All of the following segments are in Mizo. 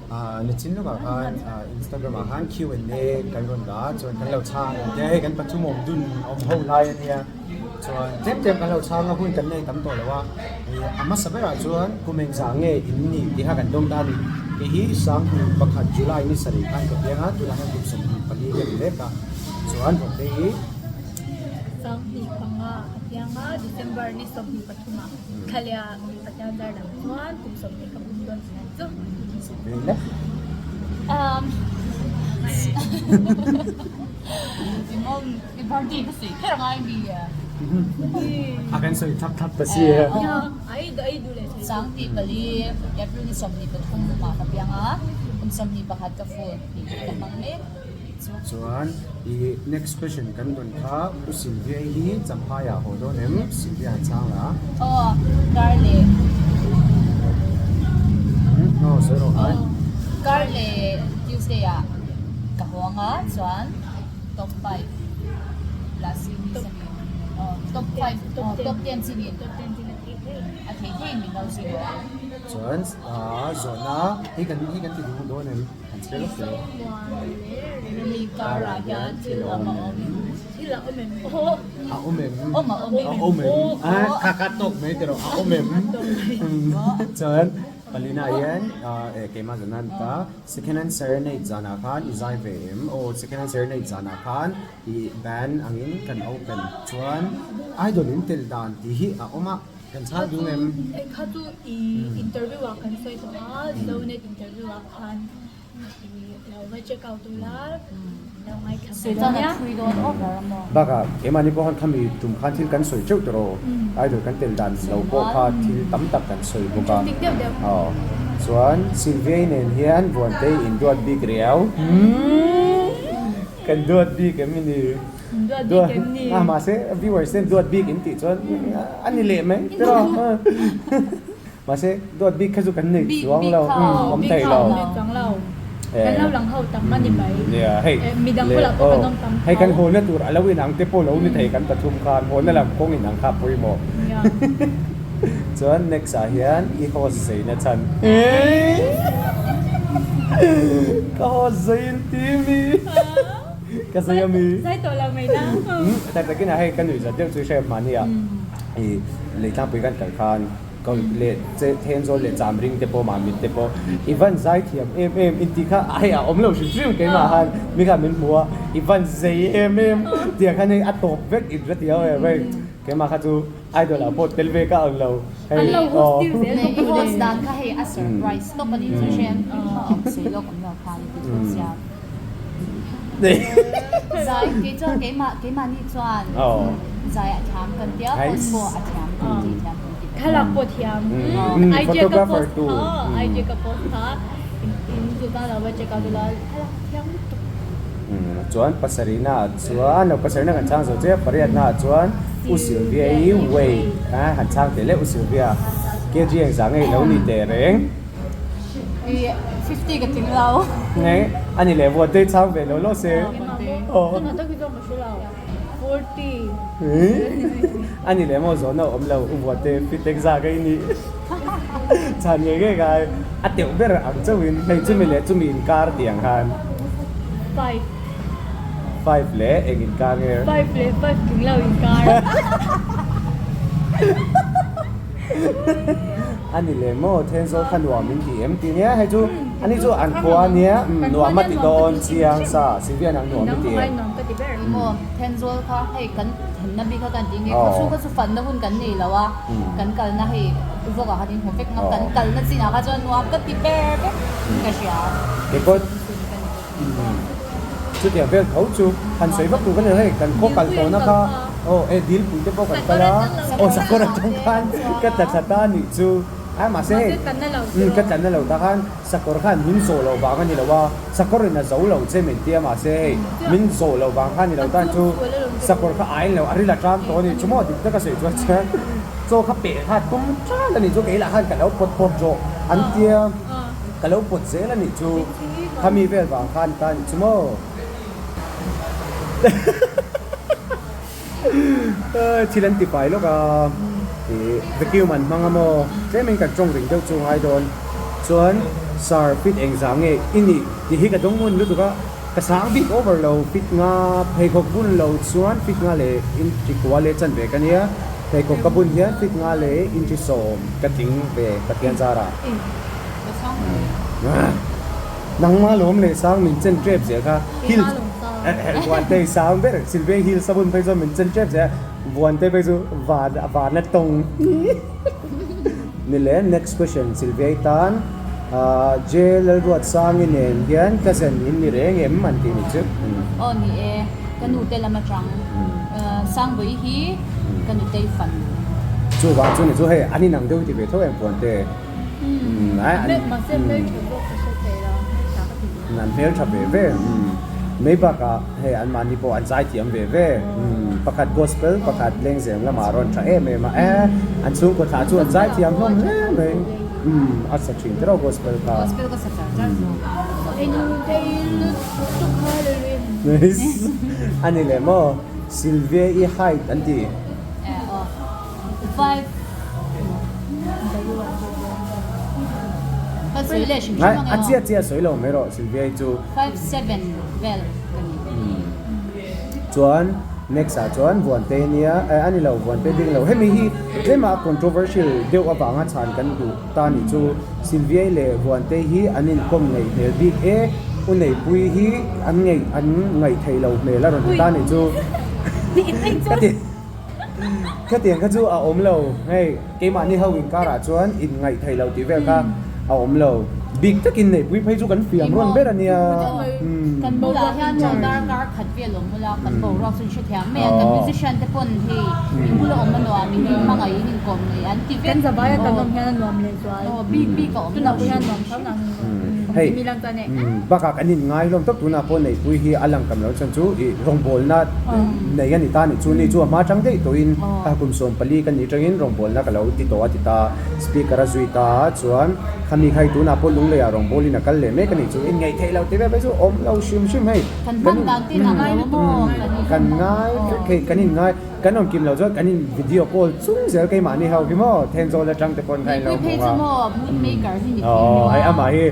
Nichin lawkah khan Instagram ah khan Q and A kan rawn dah a, chuan kan lo chhang ang tia hei kan pathum awm dun awm ho lai a nia, chuan tlem tlem kan lo chhang a hun kan nei tam tawh lo a, ih a hmasa berah chuan kum engzah nge in nih tih kha kan dawng ta a ni, kei hi Sanghnih pakhat July ni sarih khan ka piang a, tunah hian kum 24 ka ni vek a, chuan Vawkte hi. Sanghnih panga ka piang a, December ni 23 ah. Thlalia Pathian zar dang chuan kum 20 ka pum dawn chin ang chu. I birthday ka sawi kher angai mi a. A kan sawi thap thap ta si e. Sangti pali April ni 23 mah ka piang a, kum 21 ka full tih ka hmang mek. Chuan i next question kan rawn kha U Sylvia hi Champhai ah haw dawn em? Sylvia han chhang la. Aw kar leh. Aw sawi rawh khai. Kar leh Tuesday ah ka haw anga chuan top 5 last week aw top 5 aw top 10 chin in a thei thei min lo zui bawk ang. Chuan zawhna hei kan hei kan ti duh dawn em? Karah hian thil a awm em? Thil a awm em? A awm em? A awm em? A kha kha tawk mai tiraw a awm em? Chuan palina hian keimah zan an ta second hand serenade zanah khan i zai ve em? Aw second hand serenade zanah khan i band angin kan open chuan idol in tel dan tih hi a awm a. Kan chhang duh em? Kha chu i interview ah kan sawi tawh a, Zonet interview ah khan i lo va check out ula lo ngaithla mai dawn nia. Bakah keimahni pawh khan khami tum khan thil kan sawi teuh tawh idol kan tel dan lo pawh kha thil tam tak kan sawi bawk a. Aw chuan Sylvia-i nen hian Vuantei induat bik riau. Kan duat bik em i ni? Duat bik em ni? A mahse viewers ten duat bik in tih chuan a ni leh mai tiraw mahse duat bik kha chu kan nei chuang lo awm thei lo bik chuang lo kan lo lang ho tam a ni mai nia hei midang bulah pawh kan awm tam hei kan haw na tur a lo inang te pawh lo ni thei kan pathum khan haw na lam kawng inang kha pawimawh chuan next ah hian i host zei na chhan ka host zei in ti mi. Ka zai a mi. Zai tawh lo mai na. Tak takin a hei ka nuih zat deuh chu hre mahni ah i leitlangpui kan kal khan ka leh che Thenzawl leh Chamring te pawh Mamit te pawh i van zai thiam em em in tih kha a hei a awm lo hrim hrim keimah khan mi khan min hmu a i van zei em em tiang khan hei a tawp vek in hre thiam em hei keimah kha chu idol ah pawh tel ve ka ang lo hei An lo host tir zel bawk I host dan kha hei a surprise tawp a ni chu hre awm sei lawk awm lo khan i ti thut sia. Zai kei chuan keimah keimahni chuan zai a thiam kan tia post pawh a thiam kan ti thiam kan ti Thlalak pawh thiam IG ka post kha IG ka post kha in chuta lo va check out ula thlalak thiam lutuk. Chuan pasarihna ah chuan lo pasarihna kan chhang zo che pariatna ah chuan U Sylvia i weight a han chhang teh leh U Sylvia kg engzah nge i lo ni teh reng. I 50 ka tling lo. Nge ani leh vuat te chhang ve lo lo se. Aw. Tunah tak hi chuan ka hre lo. 40. Ani leh maw zawhna awm lo u vuat te fit engzah ka i nih. Chhan nge nge kai a teuh ber ang chauhin hei chumi leh chumi inkar tih ang khan. 5. 5 leh eng inkar nge? 5 leh 5 tling lo inkar. A ni leh maw Thenzawl kha nuam in ti em ti nia hei chu ani chu an khua ania nuam a ti dawn chiang sa Sylvia nang nuam i ti em? Maw Thenzawl kha hei kan thenna bik kha kan ti nge khaw chhung kha chu fanna hun kan nei lo a kan kalna hei vlog ah khan in hmu vek nga kan kalna chinah kha chuan nuam ka ti ber vek ka hria. Keipawh Chutiang vel tho chu han sawi vak tur ka ni lo hei kan khaw kal tawhna kha aw e dilpui te pawh kan kal a aw sakawr atang khan ka tla thla ta anih chu a mahse hei ka tla na lo ta khan sakawr khan min zawh loh vang a ni lo a sakawr in a zo lo che min tia mahse hei min zawh loh vang kha a ni lo tan chu sakawr kha a en lo a ril a tang tawh a ni chu maw dik taka sawi chuan chuan chaw kha peh kha tum tan a ni chu kei lah khan ka lo pawt pawt rawh an tia. Ka lo pawt zel a nih chu khami vel vang khan ta nih chu maw. Thil an ti fai lawk a, ih vacuum an hmang a maw tlemin kan tawng ring deuh chu ngai dawn chuan. Sir fit engzah nge i nih tih hi ka dawng ngun lutuk a, ka sang bik over lo, fit nga pheikhawk bun lo chuan fit nga leh inchi kua leh chan ve ka nia, pheikhawk ka bun hian fit nga leh inchi sawm ka tling ve Pathian zarah. Nangma lawm leh sang min chen tep zel kha, hil Vuantei sang ber Silvia hil sabun phei chuan min chen tep zel a, Vuantei phei chu van van a tawng. Ni le, next question Silviai tan J Lalruatsangi nen hian cousin in ni reng em an tih ni chu. Aw ni e, ka nu te lam atang Sangbawi hi ka nutei fanu. Chuvang chu ni chu hei an inang deuh ti ve tho em Puante. Mahse hmeltha zawk ka hre thei lo, hmeltha ka ti ve. An hmeltha ve ve. Mai bakah hei anmahni pawh an zaithiam ve ve. Pakhat gospel, pakhat lengzem lamah rawn tha em em a. E, an chhungkaw thlah chu an zaithiam hlawm hle mai. A sa thin tiraw gospel kha. Gospel ka sa char char zawk. A ni leh maw? Sylvia i height an ti. E aw. 5 Ka sawi leh hrim hrim ang A chiah chiah sawi lo mai rawh Sylvia hi chu. 5 7 vel ka ni. Chuan next ah chuan Vuante nia eh a ni lo Vuante ding lo hemi hi tlema controversial deuh avanga chhan kan duh ta nih chu Sylvia leh Vuante hi an inkawm ngaih hmel bik e u Neihpuii hi an ngaih an ngaih theih lo hmel a rawn ti ta nih chu ka ti. Khatiang kha chu a awm lo, hei keimahni ho inkarah chuan inngaih theih loh tih vel kha a awm lo. Bik takin neihpui phei chu kan fiam rawn ber a nia. Kan bulah hian maw darkar khat vel awm ula kan boruak chu in hrethiam mai a, kan musician te pawn hei in bula awm a nuam in hmangaih in inkawm ngei an ti vek. Kan zavai a kan awm hian a nuam leh zual. Aw bik bik a awm lo. Tunah pawh hian nuam tho nang Hei bakah kan inngai hlawm tawp tunah pawh neihpui hi a lang tam lo chuan chu ih rawngbawlna nei a ni ta nih chu ni chu a hma tang daih tawhin a kum 14 ka nih tangin rawngbawlna ka lo ti tawh a ti ta speaker a zui ta chuan khami kha hei tunah pawh lungleiah rawngbawlin a kal leh mek a nih chu inngaih theih loh ti vel phei chu awm lo hrim hrim hei kan hman dan te in ang lo a maw kan ngai vek hei kan inngai Kan awm kim lo chuan kan in video call chung zel keimahni ho hi maw Thenzawl atang te pawn kha in lo hmu a. Aw hei amah hi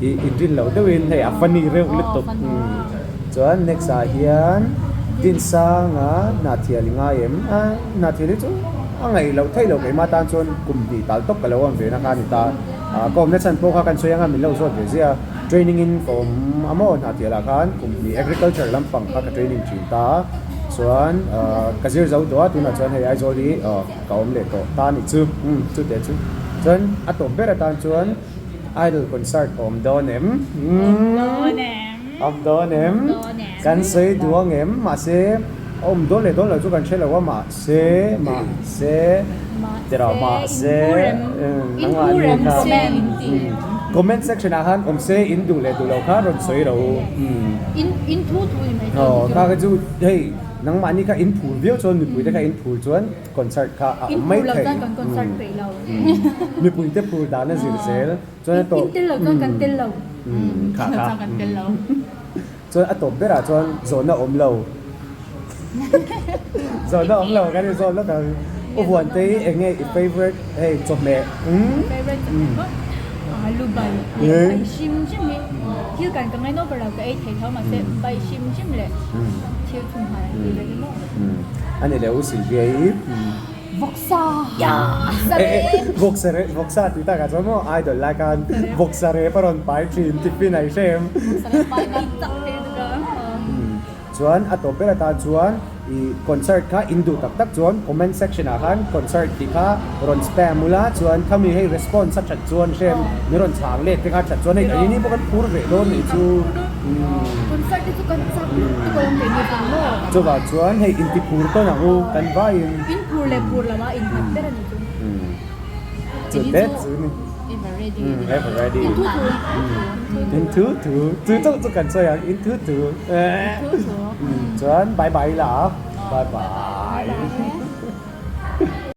i inrin lo deuhin hei a funny reuh lutuk. Chuan next ah hian Dinsanga Hnathial i ngai em? A Hnathial hi chu a ngaih loh theih loh keimah tan chuan kum hnih tal tawp ka lo awm ve na kha a ni ta. Ka awmna chhan pawh kha kan sawi anga min lo zawt ve ziah a, training in ka awm a maw Hnathial ah khan kum hnih agriculture lampang kha ka training thin ta a. Chuan ka zir zo tawh a, tunah chuan hei Aizawl hi ka awm leh tawh ta anih chu, umm chute chu. Chuan a tawp ber atan chuan Idol concert awm dawn em? Umm awm dawn em? Kan sawi duh ang em? Mahse awm dawn leh dawn lo chu kan hre lo a, mahse mahse tiraw mahse nangmah ni kha comment section ah khan awm se in duh leh duh lo kha rawn sawi ro u. In in thu thu ni mai Aw kha kha chu hei nangmahni kha in phur viau chuan mipui te kha in phur chuan concert kha a awm mai thei. In phur lo chuan kan concert peih lo. Mipui te phur dan a zir zel chuan a tawp. In tel lo chuan kan tel lo. Kha kha. Kan tel lo. Chuan a tawp berah chuan zawhna awm lo. Zawhna awm lo kan inzawt lawk ang. U Vuante hi eng nge i favourite hei chawhmeh? Favourite chawhmeh pawh alu bai leh bai hrim hrim hi thil kan ka ngainawk ber lo ka ei thei tho mahse bai hrim hrim leh thil chhunghal an ti vek emaw. Ani leh U Sylvia hi. Vawksa! Vawksa rep, vawksa tih takah chuan maw idol lai khan vawksa rep a rawn pai thin tiffin a i hre em? Vawksa rep pai na. Chak thei lutuk a. Chuan a tawp ber atan chuan i concert kha in duh tak tak chuan comment section ah khan concert tih kha rawn spam ula chuan khami hei response a that chuan hrem min rawn chhang let te kha that chuan hei kan ini pawh kan phur ve dawn nih chu Concert te chu kan chak lutuk a awm ve ni vang maw? Chuvang chuan hei inti phur tawn ang u kan vaiin. In phur leh phur lo a innghat ber a ni chu. Chu te chu ni. Ever ready. Ever ready. In thu thu. In thu thu. Chu chauh chu kan sawi ang in thu thu. Chuan bye bye la. Bye bye.